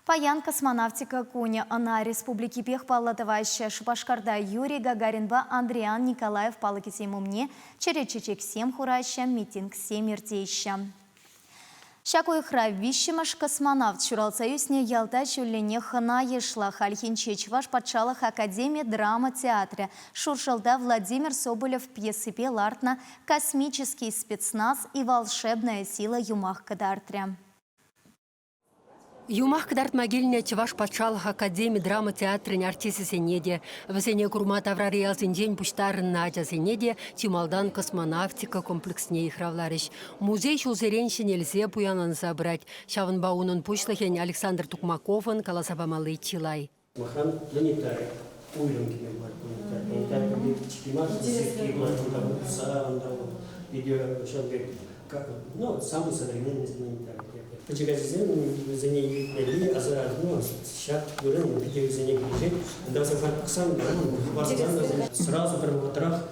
Паян космонавтика кунӗ. Ӑна республикипех паллӑ тӑваҫҫӗ. Шупашкарта Юрий Гагаринпа Андриян Николаев палӑкӗсем умне чӗрӗ чечексем хураҫҫӗ, митингсем иртеҫҫӗ. Ҫак уйӑхра виҫҫӗмӗш космонавт ҫуралса ӳснӗ ялта ҫулленех хӑна йышлӑ. Хальхинче Чӑваш патшалӑх академи драма театрӗ Шуршӑлта Владимир Соболев пьесипе лартнӑ «Космический спецназ и волшебная сила» юмах кӑтартрӗ. Юмах кӑтартма килнӗ Чӑваш патшалӑх академи драма театрӗн артисчӗсене те, вӗсене курма таврари ялсенчен пуҫтарӑннӑ ачасене те чи малтан космонавтика комплексне йыхравларӗҫ. Музей ҫулсерен ҫӗнелсе, пуянланса пырать. Ҫавӑнпа унӑн пуҫлӑхӗн Александр Тукмаковӑн каласа памалли чылай. Сӑмахран, планетари уйрӑм теме пулать планетари. Планетари пӗрле пӗчӗкки мар, пысӑкки пулать, унта утса, унта видео ҫав пек, ну, самый современный планетарий. Пӗчӗк ачасем вӗсене илтмелли аса, ну, ҫак вырӑн питӗ вӗсене килӗшет. Унта вӗсем халь пӑхсан, хӑпарсан вӗсем сразу пӗр вӑхӑтрах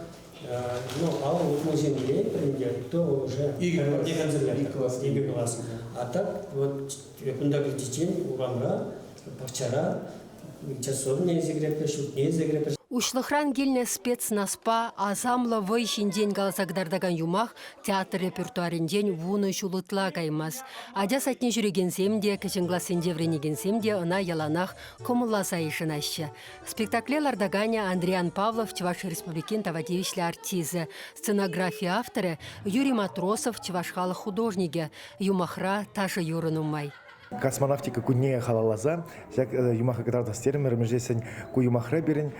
ну, алӑ 60 ҫын килет пӗринте, то уже Икӗ класс. Икӗ класс. Икӗ класс. А так вот кунта киличчен урамра Пахчара часовня илсе кӗретпӗр, ҫуртне илсе кӗретпӗр. Уҫлӑхран килнӗ спецназпа асамлӑ вӑй ҫинчен каласа кӑтартакан юмах театр репертуарӗнчен вунӑ ҫул ытла каймасть. Ача садне ҫӳрекенсем те, кӗҫӗн классенче вӗренекенсем те ӑна яланах кӑмӑлласа йышӑнаҫҫӗ. Спектакле лартаканӗ Андриан Павлов Чӑваш Республикин тава тивӗҫлӗ артисчӗ, сценографи авторӗ Юрий Матросов чӑваш халӑх художникӗ. Юмахра ташӑ-юрӑ нумай. Космонавтика кунне халалласа ҫак юмаха кӑтартас терӗмӗр. Мӗншӗн ку юмахра пирӗн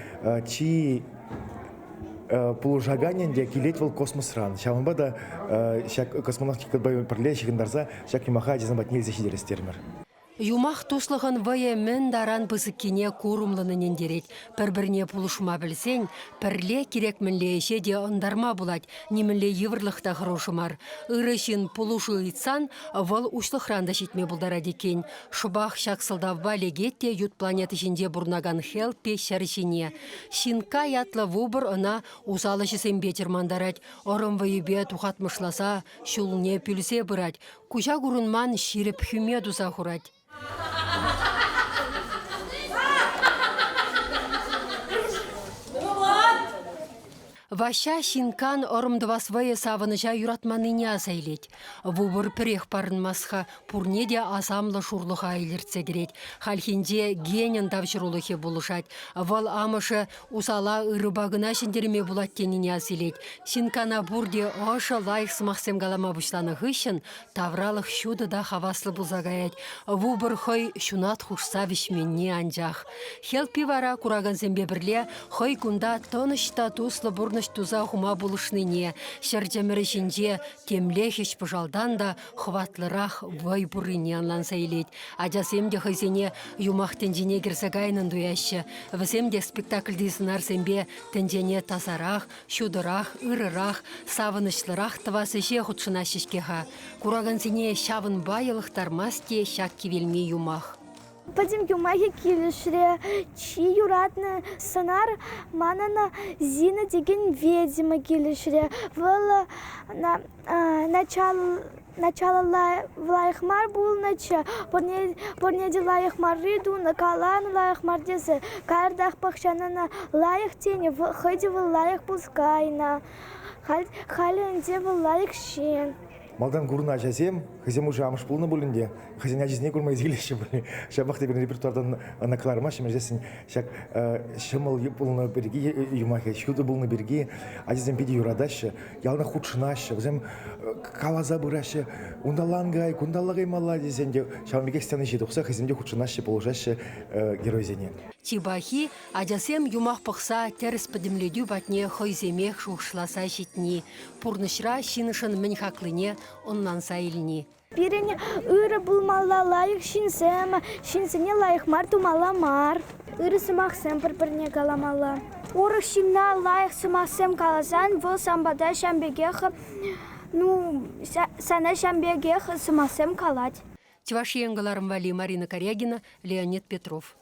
чи пулӑшаканӗ ӗнтӗ килет вӑл космосран. Ҫавӑнпа та ҫак космонавтикӑпа пӗрле ҫыхӑнтарса ҫак юмаха ачасем патне илсе ҫитерес терӗмӗр. Юмах туслӑхӑн вӑйӗ мӗн таран пысӑккине курӑмлӑн ӗнентерет. Пӗр-пӗрне пулӑшма пӗлсен пӗрле кирек мӗнле ӗҫе те ӑнтарма пулать, нимӗнле йывӑрлӑх та хӑрушӑ мар. Ырӑ ҫын пулӑшу ыйтсан вӑл уҫлӑхран та ҫитме пултарать иккен. Шӑпах ҫак сӑлтавпа лекет те ют планета ҫинче пурӑнакан Хелпи ҫӗр ҫине. Ҫинкка ятлӑ вупӑр ӑна усал ӗҫӗсемпе чӑрмантарать, ӑрӑм вӑйӗпе тухатмӑшласа ҫулне пӳлсе пырать, куҫа курӑнман ҫирӗп хӳме туса хурать. Ваҫҫа Ҫинккан ӑрӑм тӑвас вӑйӗ савӑнӑҫа юратманнине аса илет. Вупӑр пӗрех парӑнмас-ха, пурне те асамлӑ шурлӑха илӗртсе кӗрет. Хальхинче Геньӑн тавҫӑрулӑхӗ пулӑшать. Вӑл амӑшӗ усала ырӑпа кӑна ҫӗнтерме пулать тенине ас илет. Ҫинккана пурте ӑшӑ, лайӑх сӑмахсем калама пуҫланӑ хыҫҫӑн Тавралӑх ҫутӑ та хаваслӑ пулса каять. Вупӑр хӑй ҫунат хушса вӗҫменни анчах. Хелпи вара куракансемпе пӗрле хӑй кунта тӑнӑҫ та туслӑ пурнӑҫ туса хума пулӑшнине, ҫӗр чӑмӑрӗ ҫинче темле хӗҫ-пӑшалтан та хӑватлӑрах вӑй пуррине ӑнланса илет. Ачасем те хӑйсене юмах тӗнчине кӗрсе кайнӑн туяҫҫӗ. Вӗсем те спектакльти сӑнарсемпе тӗнчене тасарах, ҫутӑрах, ырӑрах, савӑнӑҫлӑрах тӑвас ӗҫе хутшӑнаҫҫӗ-ҫке-ха. Куракансене ҫавӑнпа йӑлӑхтармасть те ҫак кивелми юмах. Пӗтӗм юмахӗ килӗшрӗ. Чи юратнӑ сӑнар манӑн Зина текен ведьма килӗшрӗ. Вӑл началалла лайӑх мар пулнӑччӗ, пурне те лайӑх марри тунӑ, каланӑ лайӑх мар тесе. Каярах пахчана лайӑх тенӗ, хӑй те вӑл лайӑх пулса кайнӑ. Халӗ ӗнтӗ вӑл лайӑх ҫын. Малтан курнӑ ачасем, хӑйсем уже амӑш пулнӑ пулин те, хӑйсен ачисене курма илсе килеҫҫӗ пулин. Ҫапах та пирӗн репертуартан ӑна кӑлармаҫҫӗ, мӗншӗн ҫак ҫӑмӑл пулнӑ пирки юмахӗ, ҫутӑ пулнӑ пирки ачасем питӗ юратаҫҫӗ, яланах хутшӑнаҫҫӗ, вӗсем каласа пыраҫҫӗ, унталла ан кай, кунталла каймалла тесен те ҫавӑн пекех сцена ҫине тухса хӑйсем те хутшӑнаҫҫӗ, пулӑшаҫҫӗ геройсене. Чи пахи, ачасем юмах пӑхса тӗрӗс пӗтӗмлетӳ патне хӑйсемех шухӑшласа ҫитни, пурнӑҫра ҫыншӑн мӗн хаклине ӑнланса илни. Пирӗн ырӑ пулмалла, лайӑх ҫынсем, ҫынсене лайӑх мар тумалла мар. Ырӑ сӑмахсем пӗр-пӗрне каламалла. Урӑх ҫынна лайӑх сӑмахсем каласан вӑл сан пата ҫам пекех, ну, сана ҫам пекех сӑмахсем калать. Чӑваш Ен кӑларӑм валли Марина Карягина, Леонид Петров.